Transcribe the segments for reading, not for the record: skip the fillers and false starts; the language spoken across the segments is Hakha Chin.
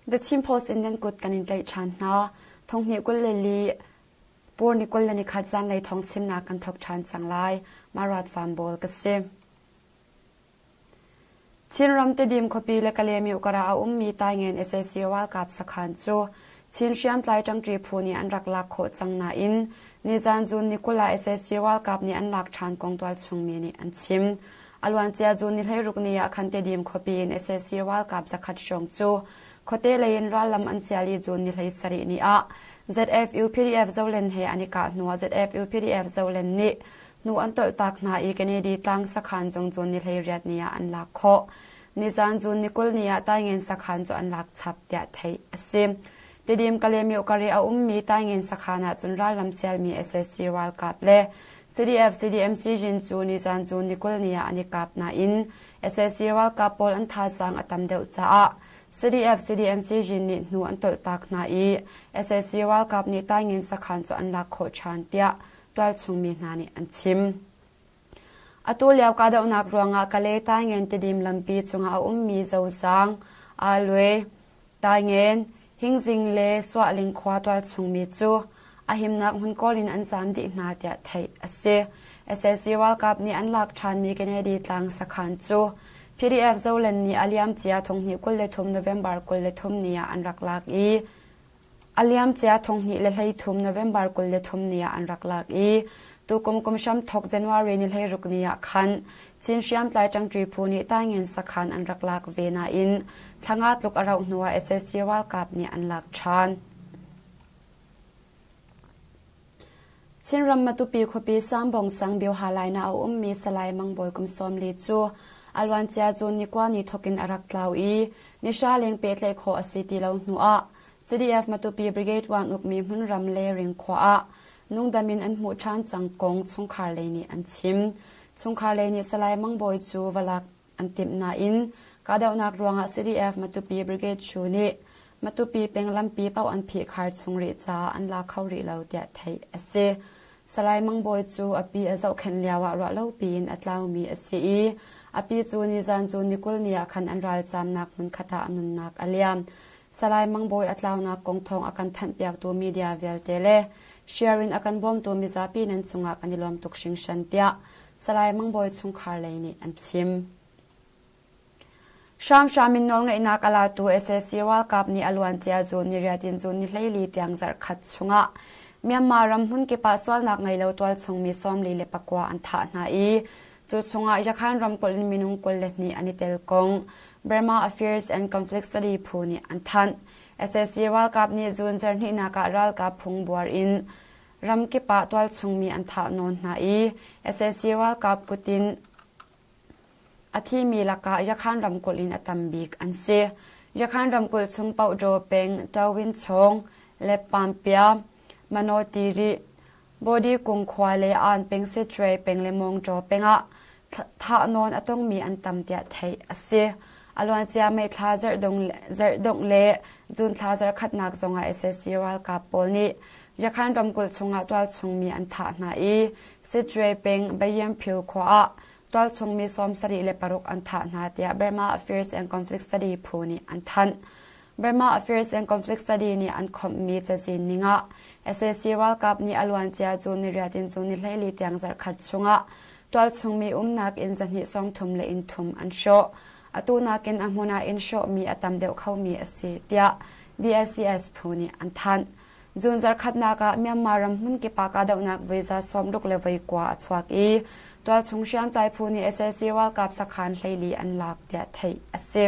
The Chin Post in nan kut kan in tlaih ṭhan hna. Thonghnih 22 Pur ni 21 zanlei thawng chimnak kan thawk ṭhan cang lai. Marat Van Bawl ka si. Chinram Tedim khuapi le Kalaymyo kar ah a ummi Taingen sac ralkap sakhan cu Chin hriamtlai ṭangṭi phu nih an rak lak khawh cang nain nizan June ni 20 ah sac ralkap nih an lak ṭhan kong tualchung mi nih an chim. A luancia June ni 16 ni ah khan Tedim khuapi in sac ralkap zakhat hrawng cu khuate lei in rallam an sial i June ni 17 ni ah ZFU PDF Zolen he an i kah hnuah ZFU PDF Zolen nih Hnu an tolhtak hna i Kennedy tlang sakhan zong June ni 18 ni ah an lak khawh. Nizan June ni 20 ni ah Taingen sakhan cu an lak chap tiah theih a si. Tidim Kalaymyo kar i a ummi Taingen sakhan ah cun rallam sialmi sac ralkap le CDF CDMC jin cu nizan June ni 20 ni ah an i kap nain sac ralkap pawl an thazaang a tam deuh caah CDF CDMC jin nih hnu an tolhtak hna i sac ralkap nih Taingen sakhan cu an lak khawh ṭhan tiah tualchung mi hna nih an chim. Atu lio kahdohnak ruangah Kalay Taingen Tidim lampi cungah a ummi Zozang, Alwe, Taingen, Hingzing le Suahling khua tualchung mi cu a himnak hmun kawl in an zaam dih hna tiah theih a si. Sac ralkap nih an lak ṭhanmi Kennedy tlang sakhan cu PDF Zoland nih a liamcia thonghnih 23 November 23 ni ah an rak lak i A liamcia 2023 November 23 ni ah an rak lak i tukum kum hramthawk January ni 16 ni ah khan Chin hriamtlai ṭangṭi phu nih Taingen sakhan an rak lak ve nain thla nga tluk a rauh hnuah sac ralkap nih an lak ṭhan. Chinram Matupi khuapi Sangbong sang Biohalaina a ummi Salai Mangbawi kum 40 cu a luancia June ni kua ni thawk in a rak tlau i ni hra leng pehtlaih khawh a si ti lo hnuah CDF Matupi Brigade 1 ukmi hmunram le ringkhua ah nungdam in an hmuh ṭhan cang kong chungkhar lei nih an chim. Chungkhar lei nih Salai Mangbawi cu va lak an timh nain kahdohnak ruangah CDF Matupi Brigade Chu nih Matupi peng lampi paoh an phihkhar chung rih caah an la kho rih lo tiah theih a si. Salai Mang Bawi cu a pi a zohkhenh lioah ruahlopi in a tlaumi a si i a pi cu nizan cu ni 20 ni ah khan an ralzaamnak hmunkhat ah a nunnak a liam. Salai Mang Bawi a tlaunak kong thawng a kan thanhpiaktu media vialte le share in a kan bawmtu mizapi nan cungah kan i lawm tuk hringhran tiah Salai Mang Bawi chungkhar lei nih an chim. Hramhram in nawlngeihnak a latu sac ralkap nih a luancia June ni riat in June ni 14 tiang zarhkhat chungah Myanmar ram hmunkip ah sualnak ngei lo tualchung mi 49 an thah hna i cu chungah Yakhan ramkulh in minung 22 an i tel kong Burma Affairs and Conflict Study phu nih an thanh. Sac ralkap nih June zarhhnihnak ah ralkap phung buar in Ramkip ah tualchung mi an thahnawn hna i sac ralkap kut in a thimi lakah Yakhan ramkulh in a tam bik an si. Yakhan ramkulh chung Paukdaw peng Tawin Chawng, Leppampia, Manotiri, Bodi Kung khua le Aan peng Sittwe peng le Mawngtaw peng ah thahnawn a tongmi an tam tiah theih a si. A luancia May thla zarhdongh le June thla zarhkhatnak zongah sac ralkap pawl nih Yakhan ramkulh chungah tualchung mi an thah hna i Sittwe peng Bayianphyu khua ah tualchung mi 76 an thah hna tiah Burma Affairs and Conflict Study phu nih an thanh. Burma Affairs and Conflict Study nih an khawmhmi cazin ningah sac ralkap nih a luancia June ni riat in June ni 14 tiang zarhkhat chungah tualchung mi umnak inn zahnih sawmthum le inn thum an hrawh. Atu nakin a hmun ah inn hrawhmi a tam deuh khomi a si tiah BSCS phu nih an thanh. June zarhkhatnak ah Myanmar ram hmunkip ah kahdohnak voi za sawmruk le voi kua a chuak i tualchung hriamtlai phu nih sac ralkap sakhan 14 an lak tiah theih a si.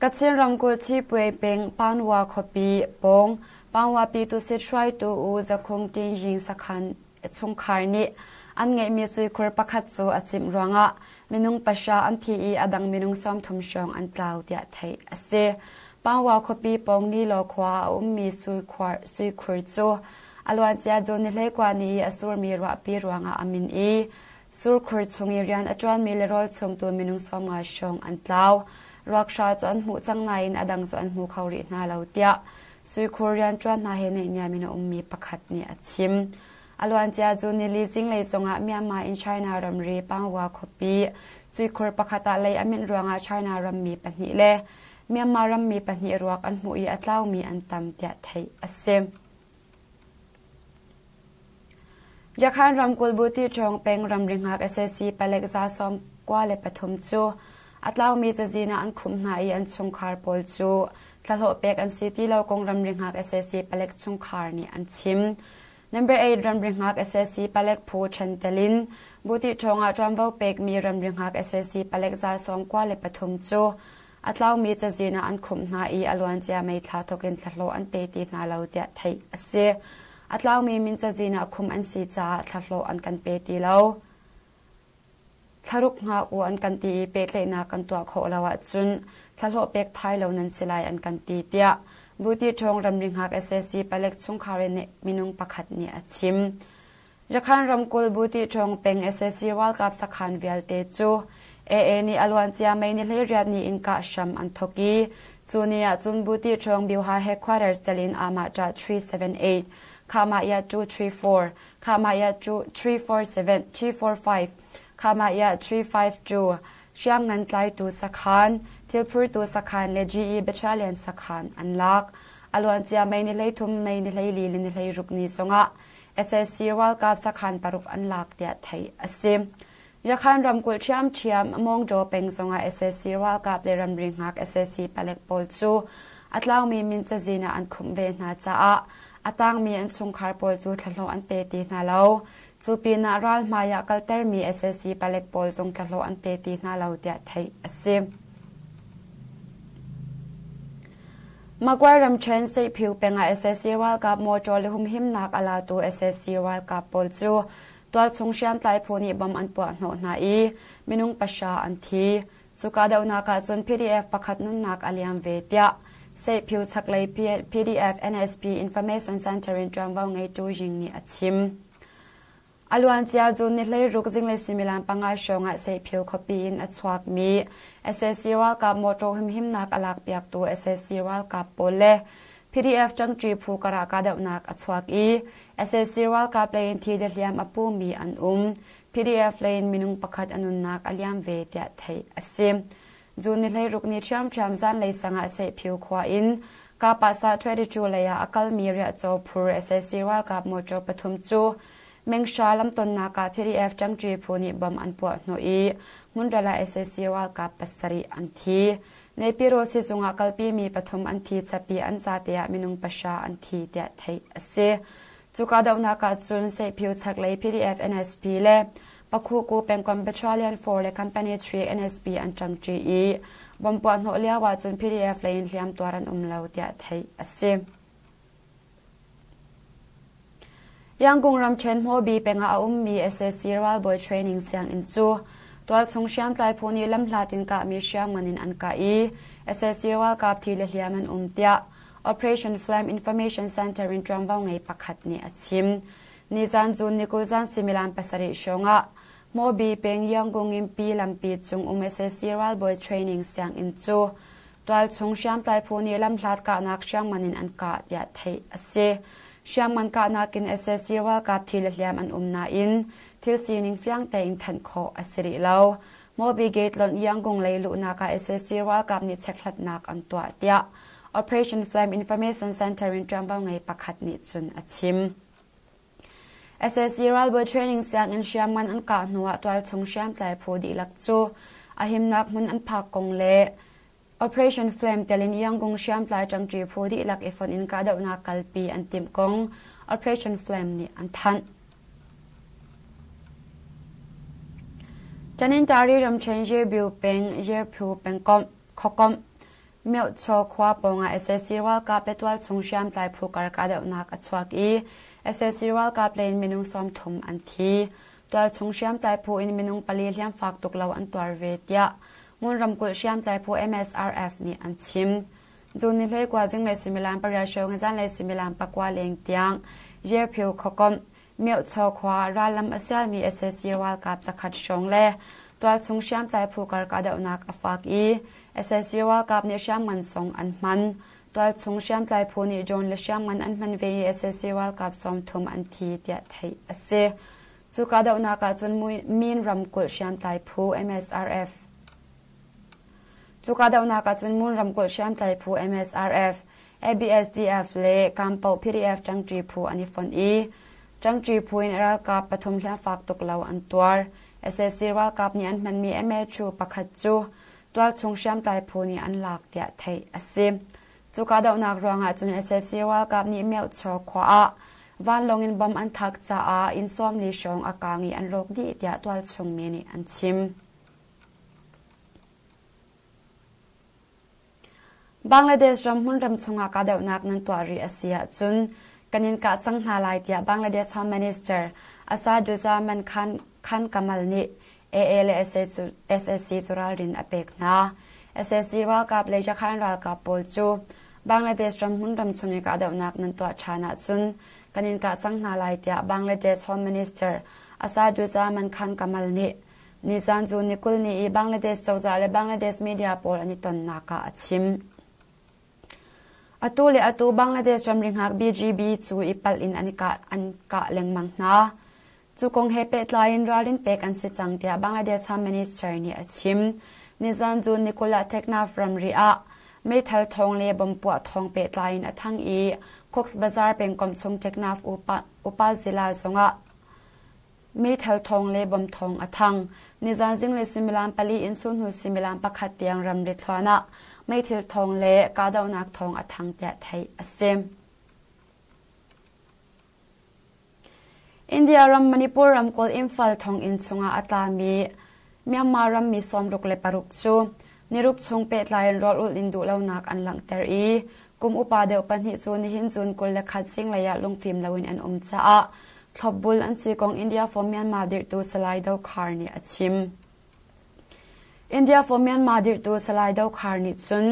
Kachin ramkulh Chipwe peng Panwa khuapi pawng Panwa Pyitusit hruaitu U Zakhung Tingying sakhan chungkhar nih an ngeihmi suikhur pakhat cu a cimh ruangah minung pahra an thi i a dang minung 30 hrawng an tlau tiah theih a si. Pangwa khuapi pawng Nilaw khua a ummi suikhur cu a luancia June ni 21 ni i a surmi ruahpi ruangah a min i surkhur chung i rian a ṭuanmi le rawl chumtu minung 50 hrawng an tlau. Ruakhra cu an hmuh cang nain a dang cu an hmu kho rih hna lo tiah Suikhur rianṭuan hna he naihniam in a ummi pakhat nih a chim. A luancia cu nili zinglei zongah Myanmar in China ramri Pangwa khuapi Cuikhur pakhat ah lei a minh ruangah China rammi pahnih le Myanmar rammi pahnih ruak an hmuh i a tlaumi an tam tiah theih a si. Yakhan ramkulh Buti ṭhawng peng ramri hngak sac palek 93 cu a tlaumi cazin ah an khumh hna i an chungkhar pawl cu thlahlawh pek an si ti lo kong ramri hngak sac palek chungkhar nih an chim. Number 8 ramri hngak sac palek phu ṭhen tel in Buti ṭhawng ah ṭuanvo pekmi ramri hngak sac palek 93 cu a tlaumi cazin ah an khumh hna i a luancia May thla thawk in thlahlawh an pe ti hna lo tiah theih a si. A tlaumi min cazin ah khumh an si caah thlahlawh an kan pe ti lo. Thlaruk hngak u an kan ti i pehtlaihnak kan tuah khawh lo ahcun thlahlawh pek thai lo nan si lai an kan ti tiah Buti Ṭhawng ramri hngak sac palek chungkhar in minung pakhat nih a chim. Rakhan ramkulh Buti Ṭhawng peng sac ralkap sakhan vialte cu AA nih a luancia May ni 18 ni in kah hram an thawk i cu ni ah cun Buti Ṭhawng Byuha headquarters tel in Amah 378, Khahmah 234, Khahmah 347, 345, Khahmah 352, hriamngan tlaitu sakhan, thilphurtu sakhan le GE Battalion sakhan an lak. A luancia May ni 33, May ni 14 le ni 16 ni zongah sac ralkap sakhan paruk an lak tiah theih a si. Yakhan ramkulh ṭhiamṭhiam Mawngdaw peng zongah sac ralkap le ramri hngak sac palek pawl cu a tlaumi min cazin ah an khumh ve hna caah a tangmi an chungkhar pawl cu thlahlawh an pe ti hna lo. Cu pinah ral hmai ah kaltermi sac palek pawl zong thlahlawh an pe ti hna lo tiah theih a si. Magway ramṭhen Seihphiu peng ah sac ralkap motor le humhimnak a latu sac ralkap pawl cu tualchung hriamtlai phu nih bom an puah hnawh hna i minung pahra an thi. Cu kahdohnak ah cun PDF pakhat nunnak a liam ve tiah Seihphiu chaklei PDF NSP Information Center in ṭuanvo ngeitu Ying nih a chim. A luancia June ni 16 zinglei suimilam panga hrawng ah Seihphio khuapi in a chuakmi sac ralkap mawṭaw humhimnak a lakpiaktu sac ralkap pawl le PDF ṭangṭi phu karah kahdohnak a chuak i sac ralkap lei in thi le hliam a pumi an um. PDF lei in minung pakhat a nunnak a liam ve tiah theih a si. June ni 16 ni ṭhiamṭhiam zanlei sang ah Seihphio khua in Kapasa 22 lei ah a kalmi riahcaw phur sac ralkap mawṭaw pathum cu Mengsha lamtonnak ah PDF ṭangṭi phu nih bom an puah hnawh i hmunral ah sac ralkap pasarih an thi. Naypyidaw sizung ah kalpimi pathum an thi chap i an zate ah minung pahra an thi tiah theih a si. Cu kahdohnak ah cun Seihphio chaklei PDF NSP le Pakhuku pengkomh Battalion 4 le Company 3 NSP an ṭangṭi i bom puah hnawh lio ah cun PDF lei in hliamtuar an um lo tiah theih a si. Yangon ramṭhen Hmawbi peng ah a ummi sac ralbawi training sianginn cu tualchung hriamtlai phu nih lamhlat in kahmi hriamngan in an kah i sac ralkap thi le hliam an um tiah Operation Flame Information Center in ṭuanvo ngei pakhat nih a chim. Nizan June ni 20 zan suimilam pasarih hrawng ah Hmawbi peng Yangon in pi lampi cung um sac ralbawi training sianginn cu tualchung hriamtlai phu nih lamhlat kahnak hriamngan in an kah tiah theih a si. Hriamngan kahnak in sac ralkap thi le hliam an um nain thil sining fiang tein thanh khawh a si rih lo. Hmawbi Gate lonh Yangon lei luhnak ah sac ralkap nih chekhlatnak an tuah tiah Operation Flame Information Center in ṭuanvo ngei pakhat nih cun a chim. Sac ralbawi training sianginn hriamngan an kah hnuah tualchung hriamtlai phu dihlak cu a himnak hmun an phak kong le Operation Flame tel in Yangon hriamtlai ṭangṭi phu dihlak i fonh in kahdohnak kalpi an timh kong Operation Flame nih an thanh. Tanintari ramṭhen Yebyu peng Yerphu pengkomh khuakomh Myohchaw khua pawngah sac ralkap le tualchung hriamtlai phu kar kahdohnak a chuak i sac ralkap lei in minung 30 an thi. Tualchung hriamtlai phu in minung pali hliamfak tuk lo an tuar ve tiah Ngun ramkulh hriamtlai phu MSRF nih an chim. June ni 19 zinglei suimilam pariat hrawng zanlei suimilam pakua leng tiang Yerphyo khuakomh Myohchaw khua rallam a sialmi sac ralkap zakhat hrawng le tualchung hriamtlai phu kar kahdohnak a fak i sac ralkap nih hriamngan song an hman. Tualchung hriamtlai phu nih drone le hriamngan an hman ve i sac ralkap 30 an thi tiah theih a si. Cu kahdohnak ahcun Min ramkulh hriamtlai phu MSRF Cu kahdohnak ahcun Mun ramkulh hriamtlai phu MSRF, ABSDF le Kampoh PDF ṭangṭi phu an i fonh i ṭangṭi phu in ralkap pathum hliamfak tuk lo an tuar. Sac ralkap nih an hmanmi MA2 pakhat cu tualchung hriamtlai phu nih an lak tiah theih a si. Cu kahdohnak ruangah cun sac ralkap nih Myohchaw khua ah vanlawng in bomb an thlak caah inn 40 hrawng a kaang i an rawk dih tiah tualchung mi nih an chim. Bangladesh ram hmunram chungah kahdohnak nan tuah rih a si ahcun kan in kah cang hna lai tiah Bangladesh Home Minister Asaduzzaman Khan, Khan Kamal nih AA le SAC cu ralrin a pek hna. SAC ralkap le Yakhan ralkap pawl cu Bangladesh ram hmunram chung i kahdohnak nan tuah ṭhan ahcun kan in kah cang hna lai tiah Bangladesh Home Minister Asaduzzaman Khan Kamal nih Nizan cu ni 20 ni i Bangladesh cozah le Bangladesh media pawl an i tonnak ah a chim. Atu le atu Bangladesh ramri hngak BGB cu i palh in an i kah, an kah lengmang hna. Cu kong he pehtlai in ralrin pek an si cang tiah Bangladesh Home Minister nih a chim. Nizan cu Nikola Teknaf ramri ah meithal thawng le bomb puah thawng pehtlai in a thang i Cox's Bazar pengkomh chung Teknaf upa, Upazila zongah Meithal thawng le bom thawng a thang. Nizan zinglei suimilam pali in chunhnu suimilam pakhat tiang ramri thluan ah meithil thawng le kahdohnak thawng a thang tiah theih a si. India ram Manipur ramkulh Imphal thonginn chungah a tlami Myanmar rammi 66 cu niruk chung pehtlai in rawlulh in duhlonak an langhter i kum upa deuh pahnih cu nihin June 21 zinglei ah lungfim loin an um caah thlopbul an si kong India for Myanmar dirhtu Salai Dokhar nih a chim. India for Myanmar dirhtu Salai Dokhar nih cun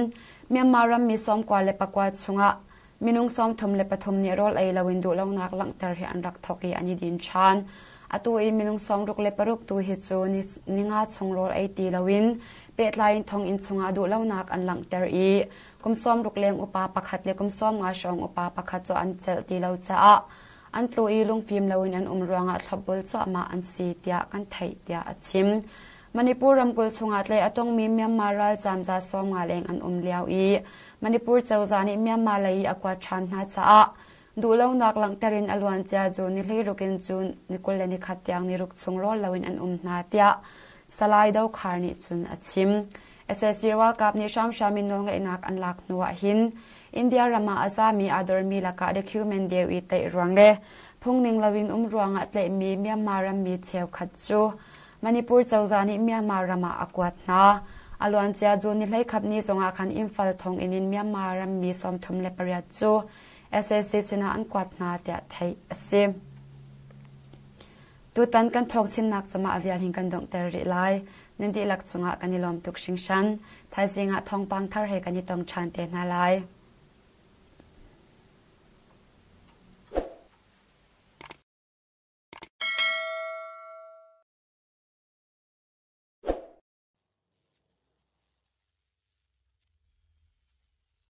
Myanmar rammi 94 chungah minung 33 nih rawl ei loin duhlonak langhter hi an rak thawk i an i din ṭhan. Atu i minung 66 tu hi cu ninga chung rawl ei ti loin pehtlai in thonginn chungah duhlonak an langhter i kum 60 leng upa pakhat le kum 50 hrawng upa pakhat cu an celh ti lo caah an tlu i lungfim loin an um ruangah thlopbul cuahmah an si tiah kan theih tiah a chim. Manipur ramkulh chungah tlai a tongmi Myanmar ralzaam za 50 leng an um lio i Manipur cozah nih Myanmar lei i a kuat ṭhan hna caah duhlonak langhter in a luancia June ni 16 in June ni 21 tiang ni ruk chung rawl loin an um hna tiah Salai Dokhar nih cun a chim. Sac ralkap nih hramhram in nawlngeihnak an lak hnu ah hin India ram ah a zami aa dormi lakah document deu i tlaih ruang le phungning loin um ruangah tlaihmi Myanmar rammi cheukhat cu Manipur cozah nih Myanmar ram ah a kuat hna. A luancia June ni 11 ni zongah khan Imphal thonginn in Myanmar rammi 38 cu sac sinah an kuat hna tiah theih a si. Tutan kan thawng chimnak cama a vial hin kan donghter rih lai. Nan dihlak cungah kan i lawm tuk hringhran. Thaizing ah thawngpang thar he kan i tong ṭhan te hna lai.